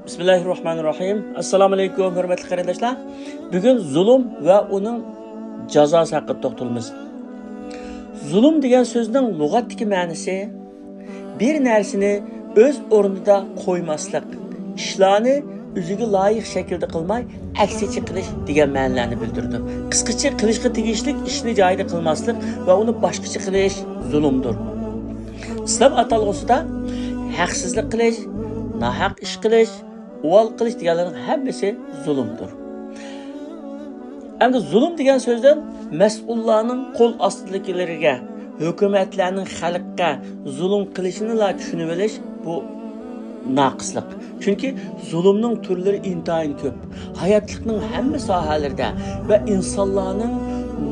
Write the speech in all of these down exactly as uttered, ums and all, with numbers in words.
بىسمىللاھىررەھمانىررەھىم. ئەسسالامۇئەلەيكۇم، ھۆرمەتلىك قېرىنداشلار. بۈگۈن زۇلۇم ۋە ئۇنىڭ جازاسى ھەققىدە توختىلىمىز. زۇلۇم دېگەن سۆزنىڭ لۇغەتتىكى مەنىسى بىر نەرسىنى ئۆز ئورنىدا قويماسلىق، ئىشلارنى ئۆزىگە لايىق شەكىلدە قىلماي، ئەكسىچە قىلىش دېگەن مەنىلەرنى بىلدۈرىدۇ. قىسقىچە، قىلىشقا تېگىشلىك ئىشنى جايىدا قىلماسلىق ۋە ئۇنى باشقىچە قىلىش زۇلۇمدۇر. ئىسلام ئاتالغۇسىدا ھەقسىزلىق قىلىش، ناھەق ئىش قىلىش، ئۇۋال قىلىش دېگەنلەرنىڭ ھەممىسى زۇلۇمدۇر. ئەمدى زۇلۇم دېگەن سۆزدىن مەسئۇللارنىڭ قول ئاستىدىكىلىرىگە، ھۆكۈمەتلەرنىڭ خەلققە زۇلۇم قىلىشىنىلا چۈشىنىۋېلىش، بۇ ناقىسلىق. چۈنكى زۇلۇمنىڭ تۈرلىرى ئىنتايىن كۆپ. ھاياتلىقنىڭ ھەممە ساھەلىرىدە ۋە ئىنسانلارنىڭ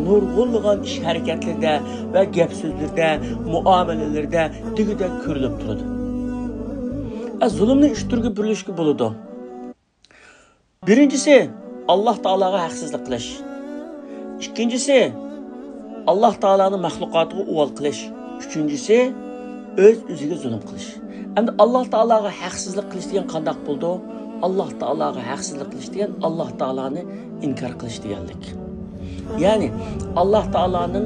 نۇرغۇنلىغان ئىش ھەرىكەتلىرىدە ۋە گەپ سۆزلىرىدە، مۇئامىلىلىرىدە دېگۈدەك كۆرۈلۈپ تۇرىدۇ. ئە، زۇلۇمنى ئۈچ تۈرگە بۆلۈشكە بولىدۇ. بىرىنچىسى، ئاللاھ تائالاغا ھەقسىزلىق قىلىش. ئىككىنچىسى، ئاللاھ تائالانىڭ مەخلۇقاتىغا ئۇۋال قىلىش. ئۈچىنچىسى، ئۆز-ئۆزىگە زۇلۇم قىلىش. ئەمدى ئاللاھ تائالاغا ھەقسىزلىق قىلىش دېگەن قانداق بولىدۇ؟ ئاللاھ تائالاغا ھەقسىزلىق قىلىش دېگەن ئاللاھ تائالانى ئىنكار قىلىش دېگەنلىك. يەنى ئاللاھ تائالانىڭ،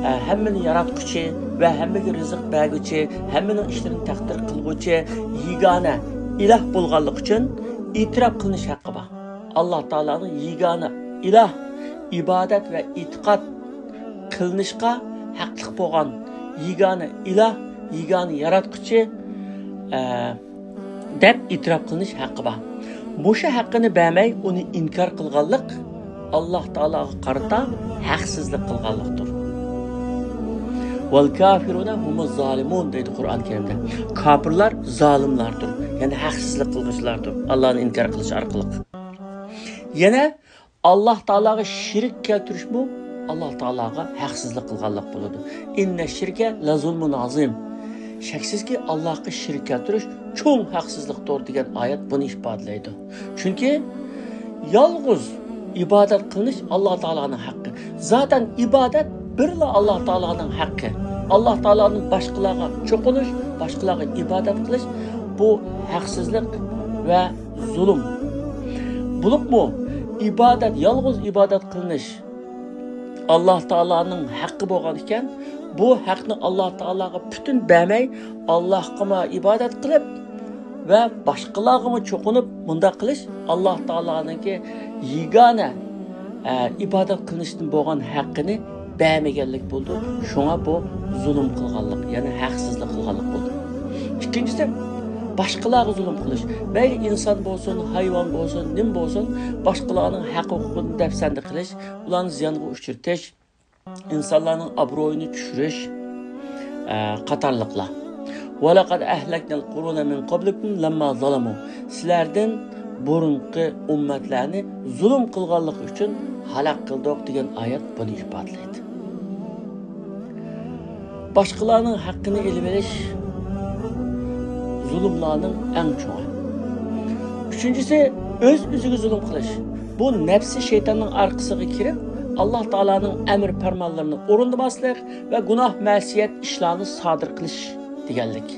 ئە، ھەممىنى ياراتقۇچى ۋە ھەممىگە رىزىق بەرگۈچى، ھەممىنىڭ ئىشلىرىنى تەقدىر قىلغۇچى يېگانە ئىلاھ بولغانلىقى ئۈچۈن ئېتىراپ قىلىنىش ھەققى بار. ئاللاھ تائالانىڭ يېگانە ئىلاھ، ئىبادەت ۋە ئېتىقاد قىلىنىشقا ھەقلىق بولغان يېگانە ئىلاھ، يېگانە ياراتقۇچى، ئە، دەپ ئېتىراپ قىلىنىش ھەققى بار. مۇشۇ ھەققىنى بەرمەي، ئۇنى ئىنكار قىلغانلىق ئاللاھ تائالاغا قارىتا ھەقسىزلىك قىلغانلىقتۇر. «ۋەل كافىرۇنە ھۇمۇز زالىمۇن» دەيدۇ قۇرئان كەرىمدە. كاپىرلار زالىملاردۇر، يەنى ھەقسىزلىك قىلغۇچىلاردۇر، ئاللانى ئىنكار قىلىش ئارقىلىق. يەنە ئاللاھ تائالاغا شېرىك كەلتۈرۈشمۇ ئاللاھ تائالاغا ھەقسىزلىك قىلغانلىق بولىدۇ. «ئىننە شىركە لەزۇلمۇن ئازىم». شەكسىزكى، ئاللاھقا شېرىك كەلتۈرۈش چوڭ ھەقسىزلىقتۇر دېگەن ئايەت بۇنى ئىپادىلەيدۇ. چۈنكى يالغۇز ئىبادەت قىلىش ئاللاھ تائالانىڭ ھەققى. زاتەن ئىبادەت بىرلا ئاللاھ تائالانىڭ ھەققى. ئاللاھ تائالادىن باشقىلارغا چوقۇنۇش، باشقىلارغا ئىبادەت قىلىش، بۇ ھەقسىزلىق ۋە زۇلۇم. بولۇپمۇ ئىبادەت، يالغۇز ئىبادەت قىلىنىش ئاللاھ تائالانىڭ ھەققى بولغان ئىكەن، بۇ ھەقنى ئاللاھ تائالاغا پۈتۈن بەرمەي، ئاللاھقىما ئىبادەت قىلىپ ۋە باشقىلارغىمۇ چوقۇنۇپ مۇنداق قىلىش ئاللاھ تائالانىڭكى يېگانە، ئە، ئىبادەت قىلىنىشتىن بولغان ھەققىنى بەرمىگەنلىك بولىدۇ. شۇڭا بۇ زۇلۇم قىلغانلىق، يەنى ھەقسىزلىك قىلغانلىق بولىدۇ. ئىككىنچىسى، باشقىلارغا زۇلۇم قىلىش. مەيلى ئىنسان بولسۇن، ھايۋان بولسۇن، نېمە بولسۇن، باشقىلارنىڭ ھەق ھوقۇقىنى دەپسەندە قىلىش، ئۇلارنى زىيانغا ئۇچرىتىش، ئىنسانلارنىڭ ئابرۇيىنى چۈشۈرۈش، ئە، قاتارلىقلار. «ۋەلەقەد ئەھلەكنەل قۇرۇنە مىن قەبلىكۇم لەمما زالەمۇ». سىلەردىن بۇرۇنقى ئۈممەتلەرنى زۇلۇم قىلغانلىقى ئۈچۈن ھالاك قىلدۇق دېگەن ئايەت بۇنى ئىپادىلەيدۇ. باشقىلارنىڭ ھەققىنى ئېلىۋېلىش زۇلۇملارنىڭ ئەڭ چوڭى. ئۈچىنچىسى، ئۆز-ئۆزىگە زۇلۇم قىلىش. بۇ نەپسى شەيتاننىڭ ئارقىسىغا كىرىپ، ئاللاھ تائالانىڭ ئەمر پەرمانلىرىنى ئورۇندىماسلىق ۋە گۇناھ مەسىيەت ئىشلارنى سادىر قىلىش دېگەنلىك.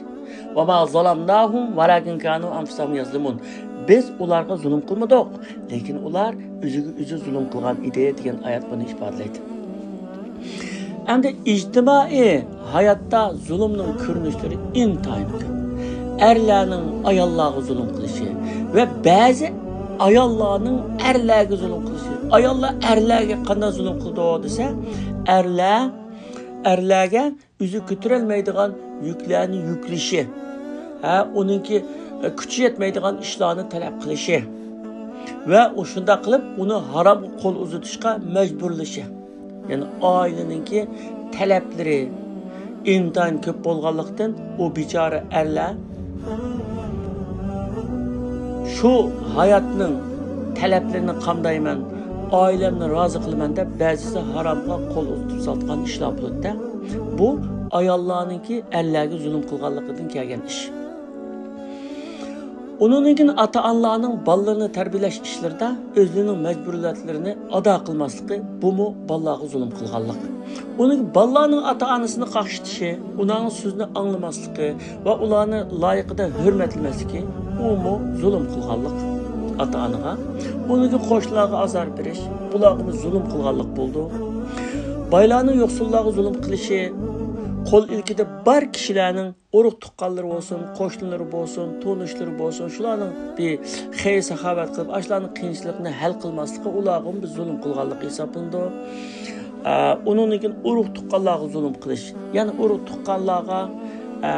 «ۋەما زالامناھۇم ۋەلاكىن كانۇ ئەنفۇسەھۇم يەزلىمۇن». بىز ئۇلارغا زۇلۇم قىلمىدۇق، لېكىن ئۇلار ئۆزىگە ئۆزى زۇلۇم قىلغان ئىدى دېگەن ئايەت بۇنى ئىپادىلەيدۇ. ئەمدى ئىجتىمائىي ھاياتتا زۇلۇمنىڭ كۆرۈنۈشلىرى ئىنتايىن كۆپ. ئەرلەرنىڭ ئاياللارغا زۇلۇم قىلىشى ۋە بەزى ئاياللارنىڭ ئەرلەرگە زۇلۇم قىلىشى. ئاياللار ئەرلەرگە قانداق زۇلۇم قىلىدۇ دېسە، ئەرلەر ئەرلەرگە ئۆزى كۆتۈرەلمەيدىغان يۈكلەرنى يۈكلىشى، ھە، ئۇنىڭكى، ئە، كۈچى يەتمەيدىغان ئىشلارنى تەلەپ قىلىشى ۋە ئۇ شۇنداق قىلىپ ئۇنى ھارامغا قول ئۇزىتىشقا مەجبۇرلىشى. يەنى ئائىلىنىڭكى تەلەپلىرى ئىنتايىن كۆپ بولغانلىقتىن، ئۇ بىچارە ئەرلەر شۇ ھاياتنىڭ تەلەپلىرىنى قامدايمەن، ئائىلەمنى رازى قىلىمەن دەپ، بەزىسى ھارامغا قول ئۇزىتىپ ساتقان ئىشلار بولىدۇ-دە. بۇ ئاياللارنىڭكى ئەرلەرگە زۇلۇم قىلغانلىقىدىن كەلگەن ئىش. ئۇنىڭدىن كېيىن ئاتا-ئانىلارنىڭ بالىلىرىنى تەربىيەلەش ئىشلىرىدا ئۆزلىرىنىڭ مەجبۇرىيەتلىرىنى ئادا قىلماسلىقى، بۇمۇ بالىلارغا زۇلۇم قىلغانلىق. ئۇنىڭ بالىلارنىڭ ئاتا-ئانىسىنى قاقشىتىشى، ئۇلارنىڭ سۆزىنى ئاڭلىماسلىقى ۋە ئۇلارنى لايىقىدا ھۆرمەتلىمەسلىكى، ئۇمۇ زۇلۇم قىلغانلىق ئاتا-ئانىغا. ئۇنىڭدىن قوشنىلارغا ئازار بېرىش، بۇلارغىمۇ زۇلۇم قىلغانلىق بولىدۇ. بايلارنىڭ يوقسۇللارغا زۇلۇم قىلىشى، قول ئىلكىدە بار كىشىلەرنىڭ ئۇرۇق-تۇغقانلىرى بولسۇن، قوشنىلىرى بولسۇن، تونۇشلىرى بولسۇن، شۇلارنىڭ بىر خەير-ساخاۋەت قىلىپ، ئاشۇلارنىڭ قىيىنچىلىقىنى ھەل قىلماسلىقى ئۇلارغىمۇ بىر زۇلۇم قىلغانلىق ھېسابلىنىدۇ. ئە، ئۇنىڭدىن كېيىن ئۇرۇق-تۇغقانلارغا زۇلۇم قىلىش. يەنى ئۇرۇق-تۇغقانلارغا، ئە،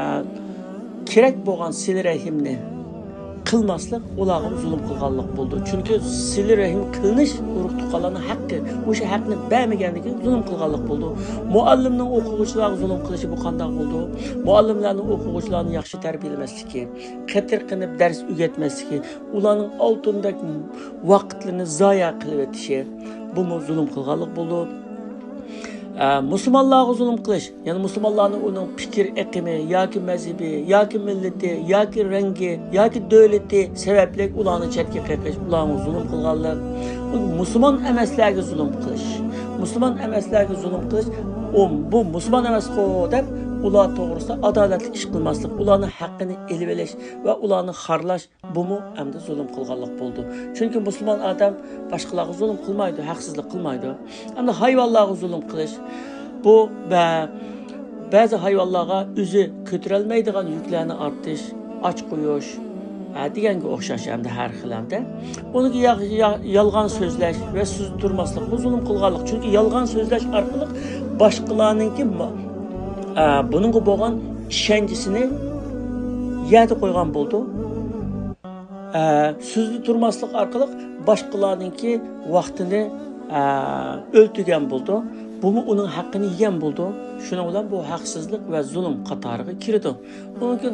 كېرەك بولغان سىلە-رەھىمنى قىلماسلىق ئۇلارغا زۇلۇم قىلغانلىق بولىدۇ. چۈنكى سىلە-رەھىم قىلىنىش ئۇرۇق-تۇغقانلارنىڭ ھەققى. مۇشۇ ھەقنى بەرمىگەندىن كېيىن زۇلۇم قىلغانلىق بولىدۇ. مۇئەللىمنىڭ ئوقۇغۇچىلارغا زۇلۇم قىلىشى بۇ قانداق بولىدۇ؟ مۇئەللىملەرنىڭ ئوقۇغۇچىلارنى ياخشى تەربىيەلىمەسلىكى، قېتىرقىنىپ دەرس ئۆگەتمەسلىكى، ئۇلارنىڭ ئالتۇندەك ۋاقىتلىرىنى زايە قىلىۋېتىشى، بۇمۇ زۇلۇم قىلغانلىق بولىدۇ. ئە، مۇسۇلمانلارغا زۇلۇم قىلىش، يەنى مۇسۇلمانلارنى ئۇنىڭ پىكىر ئېقىمى ياكى مەزھىپى ياكى مىللىتى ياكى رەڭگى ياكى دۆلىتى سەۋەبلىك ئۇلارنى چەتكە قېقىش، ئۇلارغا زۇلۇم قىلغانلىق. مۇسۇلمان ئەمەسلەرگە زۇلۇم قىلىش. مۇسۇلمان ئەمەسلەرگە زۇلۇم قىلىش، ئۇ، بۇ مۇسۇلمان ئەمەسقۇ دەپ ئۇلار توغرىسىدا ئادالەتلىك ئىش قىلماسلىق، ئۇلارنىڭ ھەققىنى ئېلىۋېلىش ۋە ئۇلارنى خارلاش، بۇمۇ ئەمدى زۇلۇم قىلغانلىق بولىدۇ. چۈنكى مۇسۇلمان ئادەم باشقىلارغا زۇلۇم قىلمايدۇ، ھەقسىزلىك قىلمايدۇ. ئەمدى ھايۋانلارغا زۇلۇم قىلىش، بۇ بە-، بەزى ھايۋانلارغا ئۆزى كۆتۈرەلمەيدىغان يۈكلەرنى ئارتىش، ئاچ قويۇش، ھە، دېگەنگە ئوخشاش ئەمدى ھەر خىل ئەمدى. ئۇنىڭ يا-، يا-، يالغان سۆزلەش ۋە سۆزدە تۇرماسلىق، بۇ زۇلۇم قىلغانلىق. چۈنكى يالغان سۆزلەش ئارقىلىق باشقىلارنىڭكى ما-، ئە، بۇنىڭغا بولغان ئىشەنچىسىنى يەردە قويغان بولىدۇ. ئە، سۆزدە تۇرماسلىق ئارقىلىق باشقىلارنىڭكى ۋاقتىنى، ئە، ئۆلتۈرگەن بولىدۇ. بۇمۇ ئۇنىڭ ھەققىنى يېگەن بولىدۇ. شۇنىڭ بىلەن بۇ ھەقسىزلىق ۋە زۇلۇم قاتارىغا كىرىدۇ. ئۇنىڭ ئۈچۈن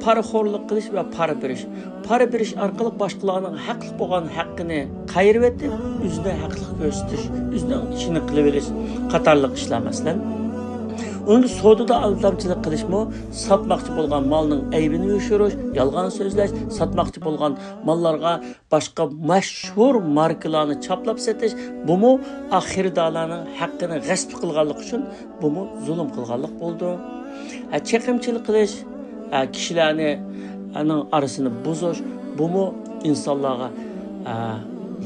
پارىخورلۇق قىلىش ۋە پارا بېرىش. پارا بېرىش ئارقىلىق باشقىلارنىڭ ھەقلىق بولغان ھەققىنى قايرىۋېتىپ، ئۆزىنى ھەقلىق كۆرسىتىش، ئۆزىنىڭ ئىشىنى قىلىۋېلىش قاتارلىق ئىشلار، مەسىلەن. ئۇنىڭ سودىدا ئالدامچىلىق قىلىشمۇ، ساتماقچى بولغان مالنىڭ ئەيىبىنى يوشۇرۇش، يالغان سۆزلەش، ساتماقچى بولغان ماللارغا باشقا مەشھۇر ماركىلارنى چاپلاپ سېتىش، بۇمۇ خېرىدارلارنىڭ ھەققىنى غەسپ قىلغانلىقى ئۈچۈن بۇمۇ زۇلۇم قىلغانلىق بولىدۇ. ھە، چېقىمچىلىق قىلىش، ھە، كىشىلەرنى، ئەنىڭ ئارىسىنى بۇزۇش، بۇمۇ ئىنسانلارغا، ھە،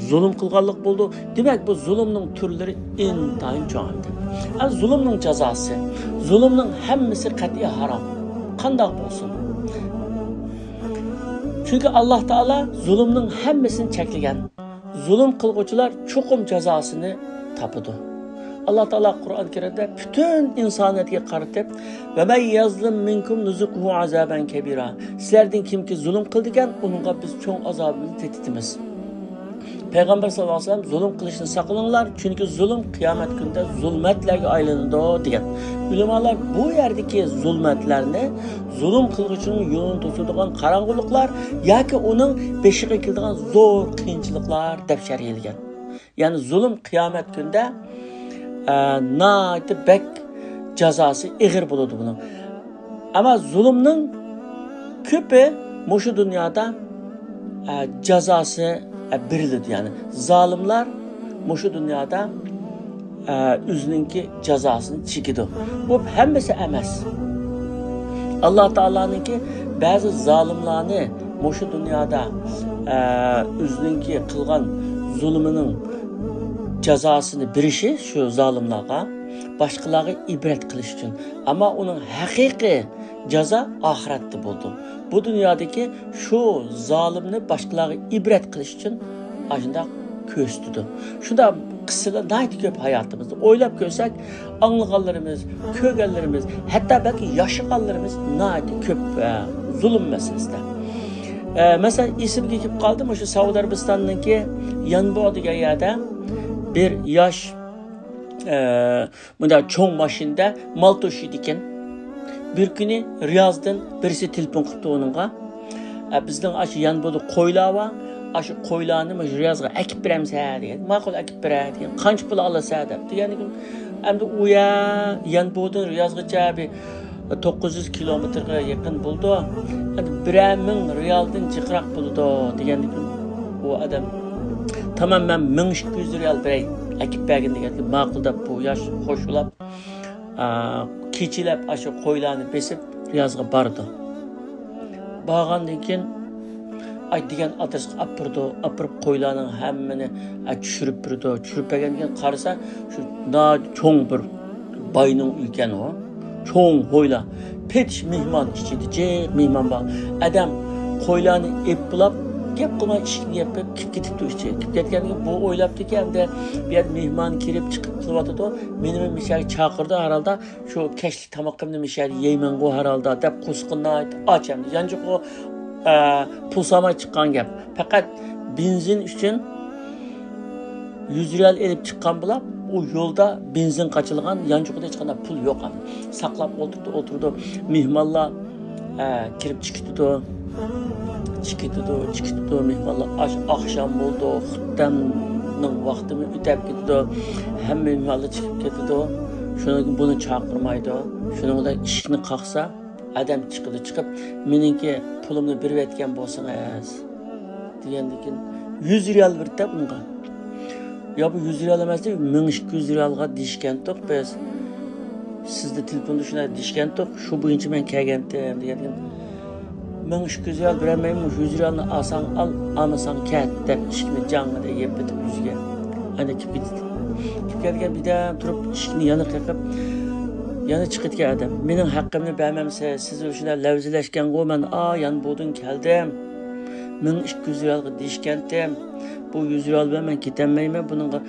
زۇلۇم قىلغانلىق بولىدۇ. دېمەك، بۇ زۇلۇمنىڭ تۈرلىرى ئىنتايىن چوڭ ئەمدى. ھە، زۇلۇمنىڭ جازاسى، زۇلۇمنىڭ ھەممىسى قەتئىي ھارام. قانداق بولسۇن؟ چۈنكى ئاللاھ تائالا زۇلۇمنىڭ ھەممىسىنى چەكلىگەن. زۇلۇم قىلغۇچىلار چوقۇم جازاسىنى تاپىدۇ. ئاللاھ تائالا قۇرئان كەرىمدە پۈتۈن ئىنسانىيەتكە قارىتىپ، «ۋە مەن يەزلىم مىنكۇم نۇزىقھۇ ئازابەن كەبىرا.» سىلەردىن كىمكى زۇلۇم قىلىدىكەن، ئۇنىڭغا بىز چوڭ ئازابىمىزنى تېتىتىمىز. پەيغەمبەر ساللاللاھۇ ئەلەيھى ۋەسەللەم، «زۇلۇم قىلىشتىن ساقلىنىڭلار، چۈنكى زۇلۇم قىيامەت كۈنىدە زۇلمەتلەرگە ئايلىنىدۇ» دېگەن. ئۆلىمالار بۇ يەردىكى زۇلمەتلەرنى زۇلۇم قىلغۇچىنىڭ يولىنى توسىدىغان قاراڭغۇلۇقلار ياكى ئۇنىڭ بېشىغا كېلىدىغان زور قىيىنچىلىقلار دەپ شەرھلىگەن. يەنى زۇلۇم قىيامەت كۈنىدە، ئە، ناھايىتى بەك جازاسى ئېغىر بولىدۇ بۇنىڭ. ئەمما زۇلۇمنىڭ كۆپى مۇشۇ دۇنيادا، ئە، جازاسى، ئە، بېرىلىدۇ. يەنى زالىملار مۇشۇ دۇنيادا، ئە، ئۆزىنىڭكى جازاسىنى چېكىدۇ. بۇ ھەممىسى ئەمەس. ئاللاھ تائالانىڭكى بەزى زالىملارنى مۇشۇ دۇنيادا، ئە، ئۆزىنىڭكى قىلغان زۇلمىنىڭ جازاسىنى بېرىشى شۇ زالىملارغا، باشقىلارغا ئىبرەت قىلىش ئۈچۈن. ئەمما ئۇنىڭ ھەقىقىي جازا ئاخىرەتتە بولىدۇ. بۇ دۇنيادىكى شۇ زالىمنى باشقىلارغا ئىبرەت قىلىش ئۈچۈن ئاشۇنداق كۆرسىتىدۇ. شۇنداق قىسسىلار ناھايىتى كۆپ ھاياتىمىزدا. ئويلاپ كۆرسەك، ئاڭلىغانلىرىمىز، كۆرگەنلىرىمىز، ھەتتا بەلكى ياشىغانلىرىمىز ناھايىتى كۆپ، ئە، زۇلۇم مەسىلىسىدە. ئە، مەسىلەن، ئېسىمگە كېلىپ قالدى، مۇشۇ سەئۇدى ئەرەبىستاننىڭكى يەنبۇ دېگەن يەردە بىر ياش، ئە، مۇنداق چوڭ ماشىنىدا مال توشۇيدىكەن. بىر كۈنى رىيازدىن بىرسى تېلېفون قىپتۇ ئۇنىڭغا. «ئە، بىزنىڭ ئاشۇ يەنبۇدا قويلار بار. ئاشۇ قويلارنى مۇشۇ رىيازغا ئەكىپ بېرەمسەن؟» دېگەن. «ماقۇل، ئەكىپ بېرە» دېگەن. «قانچە پۇل ئالىسەن؟» دەپ دېگەندىكىن، ئەمدى ئۇ يەر يەنبۇدىن رىيازغىچە بىر توققۇز يۈز كىلومېتىرغا يېقىن بولىدۇ. ئەمدى بىرەر مىڭ رىيالدىن جىقراق بولىدۇ دېگەندىكىن، ئۇ ئادەم، «تامام، مەن مىڭ ئىككى يۈز رىيال بېرەي، ئەكىپ بەرگىن» دېگەندىكىن، ماقۇل دەپ بۇ ياش خوشلاپ، ئا، كېچىلەپ ئاشۇ قويلارنى بېسىپ رىيازغا بارىدۇ. بارغاندىن كېيىن ئاي دېگەن ئادرېسقا ئاپىرىدۇ. ئاپىرىپ قويلارنىڭ ھەممىنى، ئە، چۈشۈرۈپ بېرىدۇ. چۈشۈرۈپ بەرگەندىن كېيىن قارىسا، شۇ نا-، چوڭ بىر باينىڭ ئۆيكەن ئۇ. چوڭ قويلار. پېتىش مېھمان، ئىچىدە جىق مېھمان بار. ئادەم قويلارنى ئېلىپ بولاپ، گەپ قىلماي ئىشىكنى يېپىپ كىرىپ كېتىپتۇ ئىچىگە. كىرىپ كەتكەندىن كېيىن بۇ ئويلاپتىكەن، ئەمدى بۇ يەردە مېھمان كىرىپ چىقىپ قىلىۋاتىدۇ. مېنىمۇ مىشەگە چاقىرىدۇ ھەرھالدا. شۇ كەچلىك تامىقىمنى مىشەدە يەيمەنغۇ ھەرھالدا دەپ قورسىقى ناھايىتى ئاچ ئەمدى. يانچۇقىغا، ئە، پۇل سالماي چىققان گەپ. پەقەت بېنزىن ئۈچۈن يۈز رىيال ئېلىپ چىققان بولا، ئۇ يولدا بېنزىن قاچىلىغان، يانچۇقىدا ھېچقانداق پۇل يوق ئەمدى. ساقلاپ ئولتۇرىدۇ، ئولتۇرىدۇ. مېھمانلار، ئە، كىرىپ چىقىتىدۇ. چىقىتىدۇ، چىقىتىدۇ. مېھمانلار ئاش-، ئاخشام بولىدۇ، خۇتتەمنىڭ ۋاقتىمۇ ئۆتەپ كېتىدۇ. ھەممە مېھمانلار چىقىپ كېتىدۇ. شۇنىڭ بۇنى چاقىرمايدۇ. شۇنىڭ بىلەن ئىشىكنى قاقسا، ئادەم چىقىدۇ، چىقىپ، مېنىڭكى پۇلۇمنى بېرىۋەتكەن بولسىڭىز، دېگەندىكىن، يۈز رىيال بېرىدۇ بۇنىڭغا. يا بۇ يۈز رىيال ئەمەس، مىڭ ئىككى يۈز رىيالغا دېيىشكەنتۇق بىز. سىزدە تېلېفوندا شۇنداق دېيىشكەنتۇق، شۇ بويىچە مەن كەلگەنتىم، دېگەندىكىن، مىڭ ئىككى يۈز رىيال بېرەلمەيمەن، مۇشۇ يۈز رىيالنى ئالساڭ ئال، ئالمىساڭ كەت، دەپ ئىشىكنى جاڭڭىدە يېپىۋېتىپ يۈزگە. ئاندىن كىرىپ كېتىدۇ. كىرىپ كەلگەن بىردەم تۇرۇپ ئىشىكنى يەنە قېقىپ، يەنە چىقىدىكەن ئادەم. مېنىڭ ھەققىمنى بەرمەمسىز؟ سىز شۇنداق لەۋزىلەشكەنغۇ، مەن ئا يانبۇدىن كەلدىم. مىڭ ئىككى يۈز رىيالغا دېيىشكەنتىم. بۇ يۈز رىيال بىلەن مەن كېتەلمەيمەن. بۇنىڭغا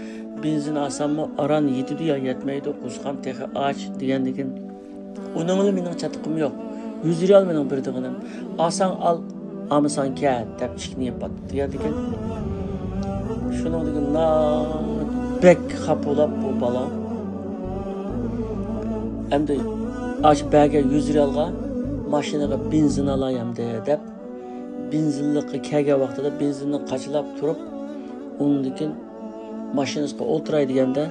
بېنزىن ئالساممۇ ئاران يېتىدۇ يا يەتمەيدۇ، قورسىقىم تېخى ئاچ، دېگەندىكىن، ئۇنىڭغىلا مېنىڭ چاتىقىم يوق. يۈز رىيال مېنىڭ بېرىدىغىنىم. ئالساڭ ئال، ئالمىساڭ كەت، دەپ ئىشىكنى يېپىپ دېگەندىكىن، شۇنىڭدىكىن بەك خاپا بولاپ بۇ بالا، ئەمدى ئاشۇ بەرگەن يۈز رىيالغا ماشىنىغا بېنزىن ئالاي ئەمدى، دەپ، بېنزىنلىققا كەلگەن ۋاقتىدا بېنزىننى قاچىلاپ تۇرۇپ، ئۇنىڭدىن كېيىن ماشىنىسىغا ئولتۇراي دېگەندە،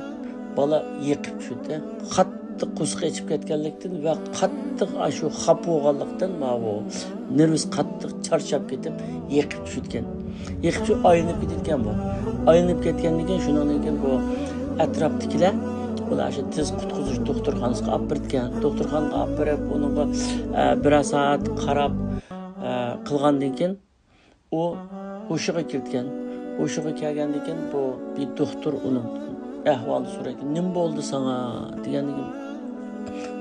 بالا يىقىپ چۈشتى. قاتتىق قورسىقى ئېچىپ كەتكەنلىكتىن ۋە قاتتىق ئاشۇ خاپا بولغانلىقتىن، ماۋۇ نېرۋىسى قاتتىق چارچاپ كېتىپ، يىقىپ چۈشىدىكەن. يىقىپ چۈشۈپ ئايلىنىپ كېتىدىكەن بۇ. ئايلىنىپ كەتكەندىن كېيىن، شۇنىڭدىن كېيىن بۇ ئەتراپتىكىلەر ئۇلار شۇ تېز قۇتقۇزۇش دوختۇرخانىسىغا ئاپىرىدىكەن. دوختۇرخانىغا ئاپىرىپ، ئۇنىڭغا، ئە، بىرەر سائەت قاراپ، ئە، قىلغاندىن كېيىن، ئۇ ھوشىغا كىرىدىكەن. ھوشىغا كەلگەندىن كېيىن بۇ بىر دوختۇر ئۇنىڭ ئەھۋالىنى سورايدىكەن، نېمە بولدى ساڭا؟ دېگەندىن كېيىن،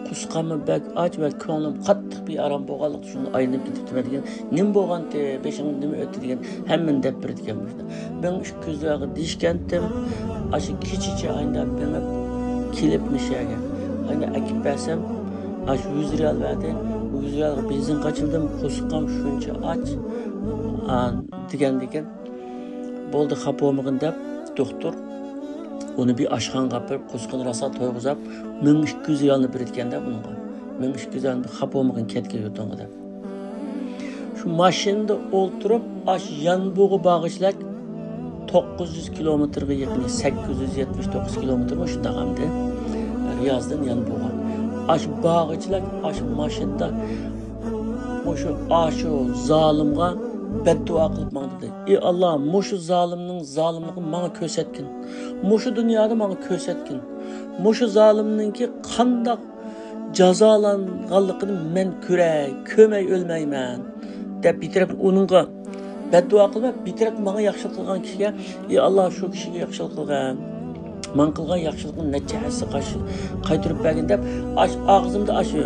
قورسىقىممۇ بەك ئاچ ۋە كۆڭلۈم قاتتىق بىئارام بولغانلىقتىن شۇنداق ئايلىنىپ كېتىپتىمەن، دېگەن. نېمە بولغانتى؟ بېشىڭدا نېمە ئۆتتى؟ دېگەن. ھەممىنى دەپ بېرىدىكەن بۇ يەردە. مىڭ ئىككى يۈز رىيالغا دېيىشكەنتىم، ئاشۇ كېچىچە ئايدا مېڭىپ كېلىپ مۇشۇ يەرگە. ئايدا ئەكىپ بەرسەم، ئاشۇ يۈز رىيال بەردى. بۇ يۈز رىيالغا بېنزىن قاچىلىدىم، قورسىقىم شۇنچە ئاچ. ئا، دېگەندىكىن، بولدى، خاپا بولمىغىن، دەپ، دوختۇر ئۇنى بىر ئاشخانىغا ئاپىرىپ، قورسىقىنى راسا تويغۇزۇپ، مىڭ ئىككى يۈز رىيالنى بېرىدىكەن-دە بۇنىڭغا. مىڭ ئىككى يۈز رىيالنى، خاپا بولمىغىن، كەتكىن يۇرتۇڭغا، دەپ. شۇ ماشىنىدا ئولتۇرۇپ، ئاشۇ يانبۇغا بارغۇچىلىك توققۇز يۈز كىلومېتىرغا يېقىن، سەككىز يۈز يەتمىش توققۇز كىلومېتىرمۇ شۇنداق ئەمدى. رىيازدىن يانبۇغا. ئاشۇ بارغۇچىلىك، ئاشۇ ماشىنىدا مۇشۇ، ئاشۇ زالىمغا بەددۇئا قىلىپ ماڭدى. ئى ئاللا، مۇشۇ زالىمنىڭ زالىملىقىنى ماڭا كۆرسەتكىن. مۇشۇ دۇنيادا ماڭا كۆرسەتكىن. مۇشۇ زالىمنىڭكى قانداق جازالانغانلىقىنى مەن كۆرەي، كۆرمەي ئۆلمەيمەن، دەپ بىر تەرەپ ئۇنىڭغا بەددۇئا قىلىپ، بىر تەرەپ ماڭا ياخشىلىق قىلغان كىشىگە، ئى ئاللا، شۇ كىشىگە ياخشىلىق قىلغىن، ماڭا قىلغان ياخشىلىقنى نەچچە ھەسسە قاش-، قايتۇرۇپ بەرگىن، دەپ، ئاش-، ئاغزىمدا ئاشۇ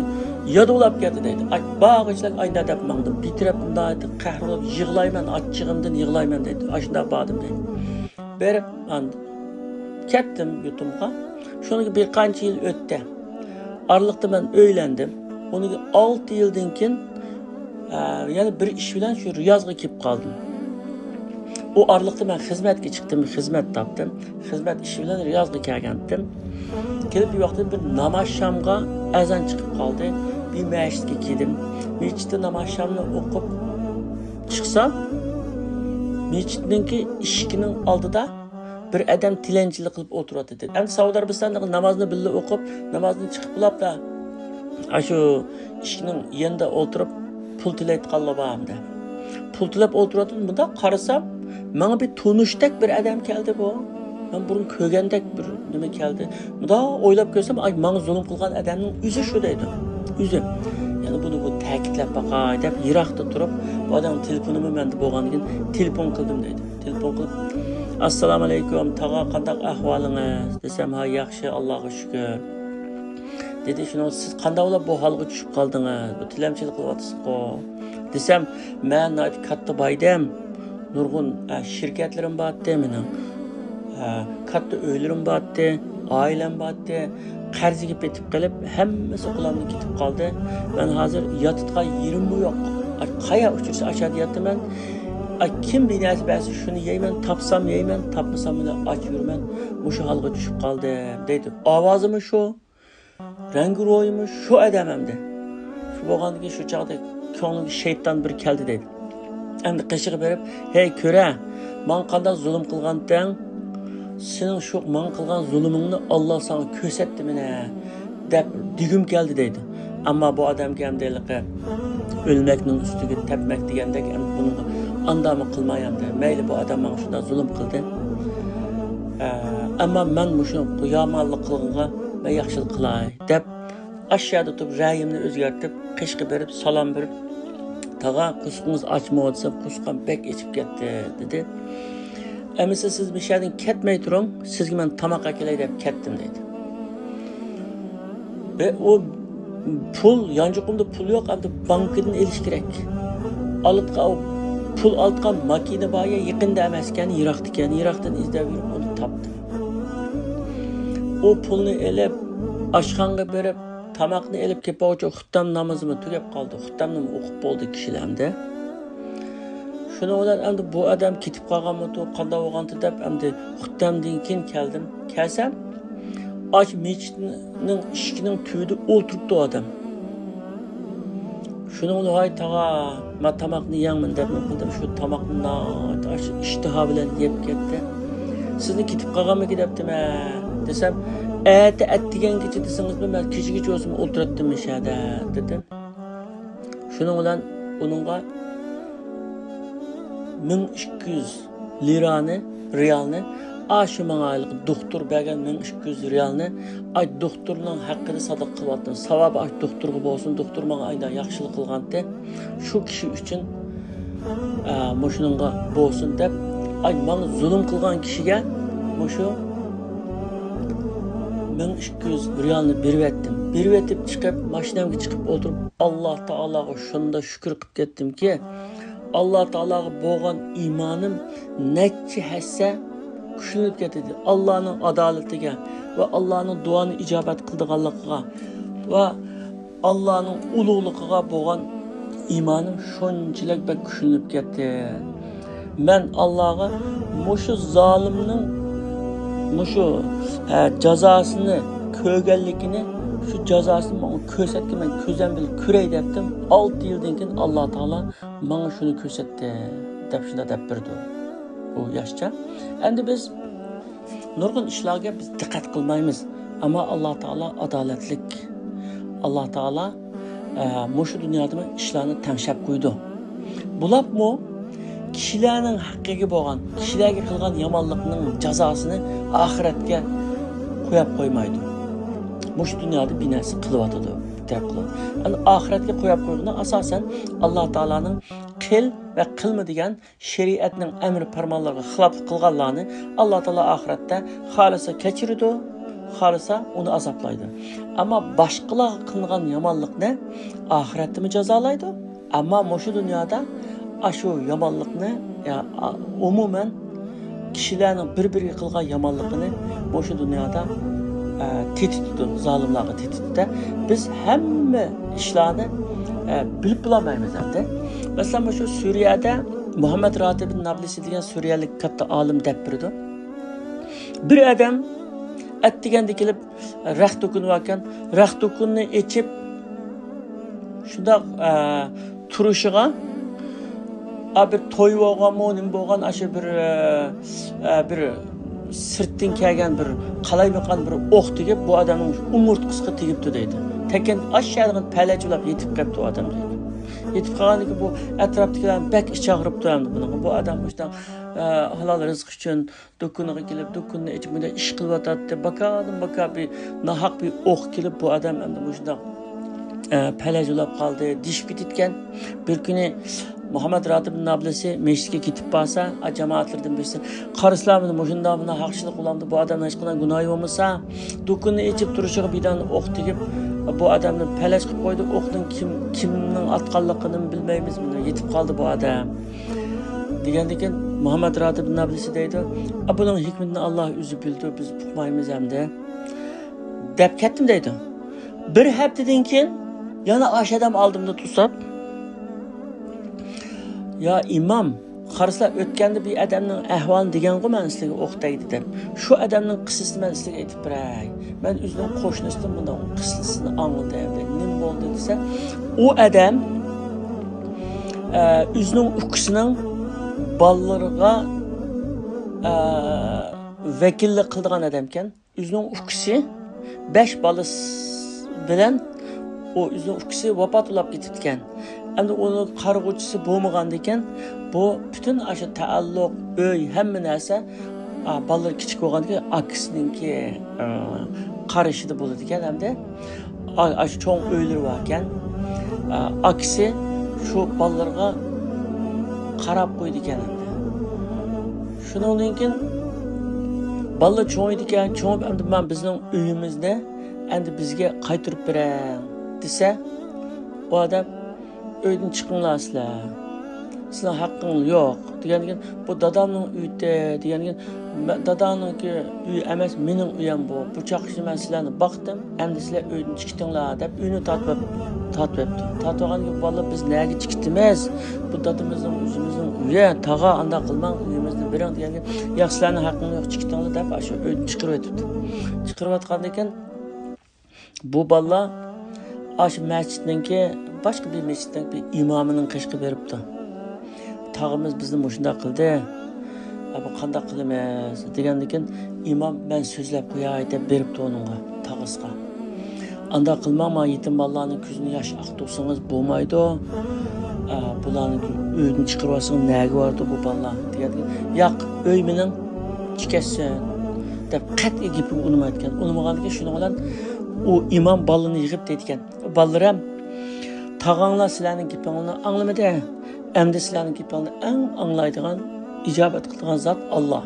يادۇلاپ كەتتى، دەيدۇ. ئاش-، بارغۇچىلىك ئاينا دەپ ماڭدىم. بىر تەرەپ مۇنداق قەھرىلىنىپ يىغلايمەن، ئاچچىقىمدىن يىغلايمەن، دەيدۇ. ئاشۇنداق باردىم، دەيدۇ. بېرىپ، ئاندىن كەتتىم يۇرتۇمغا. شۇنىڭ بىر قانچە يىل ئۆتتى. ئارىلىقتا مەن ئۆيلەندىم. ئۇنىڭ ئالتە يىلدىن كېيىن، ئە، يەنە بىر ئىش بىلەن شۇ رىيازغا كېلىپ قالدىم. ئۇ ئارىلىقتا مەن خىزمەتكە چىقتىم، خىزمەت تاپتىم. خىزمەت ئىشى بىلەن رىيازغا كەلگەنتىم. كېلىپ بىر ۋاقىتتا بىر ناماز شامغا ئەزان چىقىپ قالدى. بىر مەسچىتكە كىردىم. مەسچىتتە ناماز شامنى ئوقۇپ چىقسام، مەسچىتنىڭكى ئىشىكىنىڭ ئالدىدا بىر ئادەم تىلەنچىلىك قىلىپ ئولتۇرۇۋاتىدۇ. ئەمدى سەئۇدى ئەرەبىستاندا نامازنى بىللە ئوقۇپ، نامازدىن چىقىپ بولاپلا، ئاشۇ ئىشىكنىڭ يېنىدا ئولتۇرۇپ پۇل تىلەيدىغانلار بار ئەمدى. پۇل تىلەپ ئولتۇرۇۋاتىدۇ. مۇنداق قارىسام، ماڭا بىر تونۇشتەك بىر ئادەم كەلدى بۇ. مەن بۇرۇن كۆرگەندەك بىر نېمە كەلدى. مۇنداق ئويلاپ كۆرسەم، ئاي، ماڭا زۇلۇم قىلغان ئادەمنىڭ ئۆزى شۇ دەيدۇ. ئۆزى. يەنە بۇنى بۇ تەكىتلەپ باقاي دەپ يىراقتا تۇرۇپ، ئادەم تېلېفونىمۇ مەندە بولغاندىكىن تېلېفون قىلدىم دەيدۇ. تېلېفون قىلىپ، ئەسسالامۇ ئەلەيكۇم، تاغا، قانداق ئەھۋالىڭىز؟ دېسەم، ھا، ياخشى، ئاللاغا شۈكۈر. دېدى، شۇنىڭ سىز قانداق بولۇپ بۇ ھالغا چۈشۈپ قالدىڭىز؟ بۇ تىلەمچىلىك قىلىۋاتىسىزغۇ؟ دېسەم، مەن ناھايىتى كاتتا بايدەم. نۇرغۇن، ئە، شىركەتلىرىم بارتتى مېنىڭ. ئە، كاتتا ئۆيلىرىم بارتتى، ئائىلەم بارتتى. قەرزگە پېتىپ قېلىپ، ھەممىسى قولۇمدىن كېتىپ قالدى. مەن ھازىر ياتىدىغان يېرىممۇ يوق. ئاي، قايا ئۇچرىسا ئاشۇ يەردە ياتىمەن. ئاي، كىم بىر نەرسە بەرسە شۇنى يەيمەن، تاپسام يەيمەن، تاپمىسام مانا ئاچ يۈرىمەن. مۇشۇ ھالغا چۈشۈپ قالدىم دەيدۇ. ئاۋازىمۇ شۇ، رەڭگى روھىمۇ شۇ ئادەم ئەمدى. شۇ بولغاندىكىن شۇ چاغدا كۆڭلۈمگە شەيتان بىر كەلدى دەيدۇ. ئەمدى قېشىغا بېرىپ، ھەي كۆرە، ماڭا قانداق زۇلۇم قىلغانتىڭ؟ سېنىڭ شۇ ماڭا قىلغان زۇلۇمۇڭنى ئاللا ساڭا كۆرسەتتى مانا، دەپ دېگۈم كەلدى دەيدۇ. ئەمما بۇ ئادەمگە ئەمدى ھېلىقى ئۆلمەكنىڭ ئۈستىگە تەپمەك دېگەندەك، ئەمدى بۇنىڭغا ئاندامى قىلماي ئەمدى. مەيلى، بۇ ئادەم ماڭا شۇنداق زۇلۇم قىلدى. ئە، ئەمما مەن مۇشۇ يامانلىق قىلغىنىغا مەن ياخشىلىق قىلاي، دەپ ئاشۇ يەردە تۇرۇپ رەيىمنى ئۆزگەرتىپ، قېشىغا بېرىپ سالام بېرىپ، تاغا، قورسىقىڭىز ئاچمۇ دېسەم، قورسىقىم بەك ئېچىپ كەتتى، دېدى. ئەمىسە سىز مۇشۇ يەردىن كەتمەي تۇرۇڭ، سىزگە مەن تاماق ئەكېلەي دەپ كەتتىم، دەيدۇ. ۋە ئۇ پۇل، يانچۇقۇمدا پۇل يوق، ئەمدى بانكىدىن ئېلىش كېرەك. ئالىدىغان، ئۇ پۇل ئالىدىغان ماكىنا بار يا، يېقىندا ئەمەسكەن، يىراقتىكەن، يىراقتىن ئىزدەپ يۈرۈپ ئۇنى تاپتىم. ئۇ پۇلنى ئېلىپ، ئاشخانىغا بېرىپ، تاماقنى ئېلىپ كېلىپ بولغۇچە خۇتتەم نامىزىمۇ تۈگەپ قالدى. خۇتتەمنىمۇ ئوقۇپ بولدى كىشىلەر ئەمدى. شۇنىڭ بىلەن ئەمدى بۇ ئادەم كېتىپ قالغانمىدۇ، قانداق بولغانتى دەپ ئەمدى خۇتتەمدىن كېيىن كەلدىم. كەلسەم، ئاچ مەسچىتنىڭ ئىشىكىنىڭ تۈۋىدە ئولتۇرۇپتۇ ئادەم. شۇنىڭ بىلەن، ھاي تاغا، مەن تاماقنى يەڭمەن دەپ نېمە قىلدىم، شۇ تاماقنى ناھايىتى ئاشۇ ئىشتىھا بىلەن يەپ كەتتى. سىزنى كېتىپ قالغانمىكىن دەپتىمەن دېسەم، ئەتە ئەتىگەنگىچە دېسىڭىزمۇ مەن كېچىگىچە بولسىمۇ ئولتۇراتتىم مۇشۇ يەردە، دېدىم. شۇنىڭ بىلەن ئۇنىڭغا مىڭ ئىككى يۈز لىرانى، رىيالنى، ئاشۇ ماڭا ھېلىقى دوختۇر بەرگەن مىڭ ئىككى يۈز رىيالنى، ئاي دوختۇرنىڭ ھەققىدە سادىقە قىلىۋاتىدۇ. ساۋابى ئاش دوختۇرغا بولسۇن، دوختۇر ماڭا ئايدا ياخشىلىق قىلغانتى. شۇ كىشى ئۈچۈن، ئە، مۇشۇنىڭغا بولسۇن دەپ، ئاي ماڭا زۇلۇم قىلغان كىشىگە مۇشۇ مىڭ ئىككى يۈز رىيالنى بېرىۋەتتىم. بېرىۋېتىپ چىقىپ، ماشىنامغا چىقىپ ئولتۇرۇپ، ئاللا تائالاغا شۇنداق شۈكۈر قىلىپ كەتتىمكى، ئاللا تائالاغا بولغان ئىمانىم نەچچە ھەسسە كۈچلىنىپ كەتتى. ئاللانىڭ ئادالىتىگە ۋە ئاللانىڭ دۇئانى ئىجابەت قىلىدىغانلىقىغا ۋە ئاللانىڭ ئۇلۇغلۇقىغا بولغان ئىمانىم شۇنچىلىك بەك كۈچلىنىپ كەتتى. مەن ئاللاغا مۇشۇ زالىمنىڭ مۇشۇ، ئە، جازاسىنى كۆرگەنلىكىنى، شۇ جازاسىنى ماڭا كۆرسەتكىن، مەن كۆزۈم بىلەن كۆرەي دەپتىم. ئالتە يىلدىن كېيىن ئاللا تائالا ماڭا شۇنى كۆرسەتتى، دەپ شۇنداق دەپ بېرىدۇ ئۇ ياشچا. ئەمدى بىز نۇرغۇن ئىشلارغا بىز دىققەت قىلمايمىز. ئەمما ئاللا تائالا ئادالەتلىك. ئاللا تائالا، ئە، مۇشۇ دۇنيادىمۇ ئىشلارنى تەڭشەپ قويىدۇ. بولۇپمۇ كىشىلەرنىڭ ھەققىگە بولغان، كىشىلەرگە قىلغان يامانلىقنىڭ جازاسىنى ئاخىرەتكە قويۇپ قويمايدۇ. مۇشۇ دۇنيادا بىر نەرسە قىلىۋاتىدۇ، بىر تەرەپ قىلىۋاتىدۇ. ئەمدى ئاخىرەتكە قويۇپ قويغىنى ئاساسەن ئاللا تائالانىڭ قىل ۋە قىلما دېگەن شەرىئەتنىڭ ئەمر پەرمانلىرىغا خىلاپلىق قىلغانلارنى ئاللا تائالا ئاخىرەتتە خالىسا كەچۈرىدۇ، خالىسا ئۇنى ئازابلايدۇ. ئەمما باشقىلارغا قىلغان يامانلىقنى ئاخىرەتتىمۇ جازالايدۇ. ئەمما مۇشۇ دۇنيادا ئاشۇ يامانلىقنى، يا، ئا، ئومۇمەن كىشىلەرنىڭ بىر-بىرىگە قىلغان يامانلىقىنى مۇشۇ دۇنيادا، ئە، تېتىتىدۇ، زالىملارغا تېتىتىدۇ. بىز ھەممە ئىشلارنى، ئە، بىلىپ بولالمايمىز ئەمدى. مەسىلەن، مۇشۇ سۈرىيەدە مۇھەممەد راتىب نابلىسى دېگەن سۈرىيەلىك كاتتا ئالىم دەپ بېرىدۇ. بىر ئادەم ئەتىگەندە كېلىپ رەخت دۇكىنى باركەن، رەخت دۇكىنىنى ئېچىپ، شۇنداق، ئە، تۇرۇشىغا، ئا، بىر توي بولغانمۇ، نېمە بولغان، ئاشۇ بىر، ئە، ئە، بىر سىرتتىن كەلگەن بىر قالايمىقان بىر ئوق تېگىپ، بۇ ئادەمنىڭ ئومۇرتقىسىغا تېگىپتۇ دەيدۇ. تېكىن ئاشۇ يەردىن پەلەچ بولاپ يېتىپ قېپتۇ ئادەم دەيدۇ. يېتىپ قالغاندىن كېيىن بۇ ئەتراپتىكىلەر بەك ئىچى ئاغرىپتۇ ئەمدى بۇنىڭغا. بۇ ئادەم مۇشۇنداق، ئە، ھالال رىزىق ئۈچۈن دۇكىنىغا كېلىپ، دۇكىنىنى ئېچىپ، مۇنداق ئىش قىلىۋاتاتتى. باكادىن باكا بىر ناھەق بىر ئوق كېلىپ، بۇ ئادەم ئەمدى مۇشۇنداق، ئە، پەلەج بولاپ قالدى، دېيىشىپ كېتىدىكەن. بىر كۈنى مۇھەممەد راتىب نابلىسى مەسچىتكە كېتىپ بارسا، ئا، جامائەتلىرىدىن بىرسى، قارىسىلار، مۇشۇنداق، مۇنداق ھەقچىلىك قىلامدۇ، بۇ ئادەمنىڭ ھېچقانداق گۇناھى بولمىسا، دۇكىنىنى ئېچىپ تۇرۇشىغا بىردەم ئوق تېگىپ، بۇ ئادەمنى پەلەچ قىلىپ قويدى، ئوقنىڭ كىم، كىمنىڭ ئاتقانلىقىنىمۇ بىلمەيمىز، مۇنداق يېتىپ قالدى بۇ ئادەم. دېگەندىكىن مۇھەممەد راتىب نابلىسى دەيدۇ، ئا، بۇنىڭ ھېكمىتىنى ئاللا ئۆزى بىلىدۇ، بىز ئۇقمايمىز ئەمدى، دەپ كەتتىم دەيدۇ. بىر ھەپتىدىن كېيىن يەنە ئاشۇ ئادەم ئالدىمدا توسۇپ، يا ئىمام، قارىسىلا، ئۆتكەندە بىر ئادەمنىڭ ئەھۋالىنى دېگەنغۇ مەن سىلەرگە ئوق تەگدى دەپ. شۇ ئادەمنىڭ قىسسىسىنى مەن سىلەرگە ئېيتىپ بېرەي. مەن ئۆزىنىڭ قوشنىسىدىن بۇنىڭ قىسسىسىنى ئاڭلىدىم دەيدۇ. نېمە بولدى دېسە، ئۇ ئادەم، ئە، ئۆزىنىڭ ئۇكىسىنىڭ بالىلىرىغا، ئە، ۋەكىللىك قىلىدىغان ئادەمكەن. ئۆزىنىڭ ئۇكىسى بەش بالىسى بىلەن، ئۇ ئۆزىنىڭ ئۇكىسى ۋاپات بولاپ كېتىپتىكەن. ئەمدى ئۇنىڭ قارىغۇچىسى بولمىغاندىكىن، بۇ پۈتۈن ئاشۇ تەئەللۇق، ئۆي، ھەممە نەرسە، ئا، بالىلىرى كىچىك بولغاندىكىن ئاكىسىنىڭكى، ئا، قارىشىدا بولىدىكەن. ئەمدى ئا-، ئاشۇ چوڭ ئۆيلىرى باركەن، ئا، ئاكىسى شۇ بالىلىرىغا قاراپ قويىدىكەن ئەمدى. شۇنىڭدىن كېيىن بالىلار چوڭىيىدىكەن، چوڭىيىپ، ئەمدى مانا بىزنىڭ ئۆيىمىزنى ئەمدى بىزگە قايتۇرۇپ بېرىڭ دېسە، ئۇ ئادەم، ئۆيدىن چىقىڭلار سىلەر، سىلەرنىڭ ھەققىڭلار يوق دېگەندىكىن، بۇ دادامنىڭ ئۆيى دېگەندىكىن، مە-، داداڭنىڭكى ئۆيى ئەمەس، مېنىڭ ئۆيۈم بۇ. بۇ چاغقىچە مەن سىلەرنى باقتىم، ئەمدى سىلەر ئۆيدىن چىقىتىڭلار دەپ ئۆينى تارتىۋەپ-، تارتىۋەپتۇ. تارتىۋالغاندىن كېيىن بالىلار، بىز نەگە چىقىتىمىز؟ بۇ دادىمىزنىڭ، ئۆزىمىزنىڭ ئۆيى، تاغا، ئانداق قىلماڭ، ئۆيىمىزنى بېرىڭ دېگەندىكىن، ياق، سىلەرنىڭ ھەققىڭلار يوق، چىقىتىڭلار دەپ ئاشۇ ئۆيدىن چىقىرىۋېتىپتۇ. چىقىرىۋاتقاندىكىن، بۇ بالىلار ئاشۇ مەسچىتنىڭكى، باشقا بىر مەسچىتنىڭكى بىر ئىمامىنىڭ قېشىغا بېرىپتۇ. تاغىمىز بىزنى مۇشۇنداق قىلدى. ئە، بۇ قانداق قىلىمىز؟ دېگەندىكىن، ئىمام، مەن سۆزلەپ قوياي دەپ بېرىپتۇ ئۇنىڭغا، تاغىسىغا. ئانداق قىلماڭ، ما يېتىم بالىلارنىڭ كۆزىدىن ياش ئاقتۇرسىڭىز بولمايدۇ. ئە، بۇلارنى ئۆيدىن چىقىرىۋالسىڭىز نەگە بارىدۇ بۇ بالىلار؟ دېگەندىكىن، ياق، ئۆي مېنىڭ، چىكەتسۇن دەپ قەتئىي گېپىگە ئۇنىمايدىكەن. ئۇنىمىغاندىكىن شۇنىڭ بىلەن ئۇ ئىمام بالىنى يىغىپ دەيدىكەن، بالىلىرىم، تاغاڭلار سىلەرنىڭ گېپىڭلارنى ئاڭلىمىدى. ئەمدى سىلەرنىڭ گېپىڭلارنى ئەڭ ئاڭلايدىغان، ئىجابەت قىلىدىغان زات ئاللا.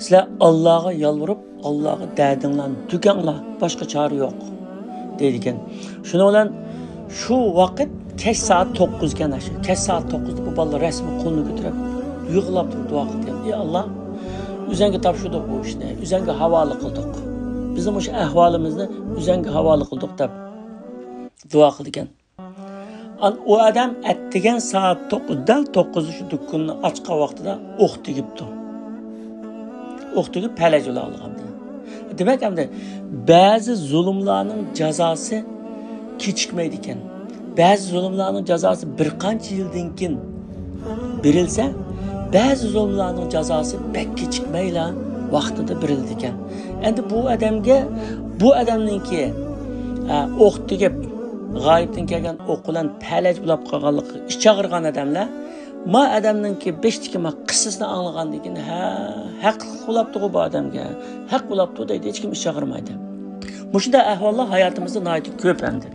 سىلەر ئاللاغا يالۋۇرۇپ، ئاللاغا دەردىڭلارنى تۆكۈڭلار، باشقا چارە يوق دەيدىكەن. شۇنىڭ بىلەن شۇ ۋاقىت كەچ سائەت توققۇز ئىكەن، ئاشۇ كەچ سائەت توققۇزدا بۇ بالىلار رەسمىي قولىنى كۆتۈرۈپ يىغلاپ تۇرۇپ دۇئا قىلىدىكەن، ئى ئاللا، ئۆزەڭگە تاپشۇردۇق بۇ ئىشنى، ئۆزەڭگە ھاۋالە قىلدۇق، بىزنىڭ مۇشۇ ئەھۋالىمىزنى ئۆزەڭگە ھاۋالە قىلدۇق دەپ دۇئا قىلىدىكەن. ئان-، ئۇ ئادەم ئەتىگەن سائەت توققۇز، دەل توققۇزدا شۇ دۇكىنىنى ئاچقان ۋاقتىدا ئوق تېگىپتۇ. ئوق تېگىپ پەلەچ بولاقلىغانىدى. دېمەك، ئەمدى بەزى زۇلۇملارنىڭ جازاسى كېچىكمەيدىكەن. بەزى زۇلۇملارنىڭ جازاسى بىر قانچە يىلدىن كېيىن بېرىلسە، بەزى زۇلۇملارنىڭ جازاسى بەك كېچىكمەيلا ۋاقتىدا بېرىلىدىكەن. ئەمدى بۇ ئادەمگە، بۇ ئادەمنىڭكى، ئە، ئوق تېگىپ، غايىبتىن كەلگەن ئوق بىلەن پەلەچ بولاپ قالغانلىقىغا ئىچ ئاغرىغان ئادەملەر ما ئادەمنىڭكى بېشىدىكى ما قىسسىسىنى ئاڭلىغاندىن كېيىن، ھە، ھەقلىق بولاپتىغۇ بۇ ئادەمگە، ھەق بولاپتۇ دەيدۇ، ھېچكىم ئىچ ئاغرىمايدۇ. مۇشۇنداق ئەھۋاللار ھاياتىمىزدا ناھايىتى كۆپ ئەمدى.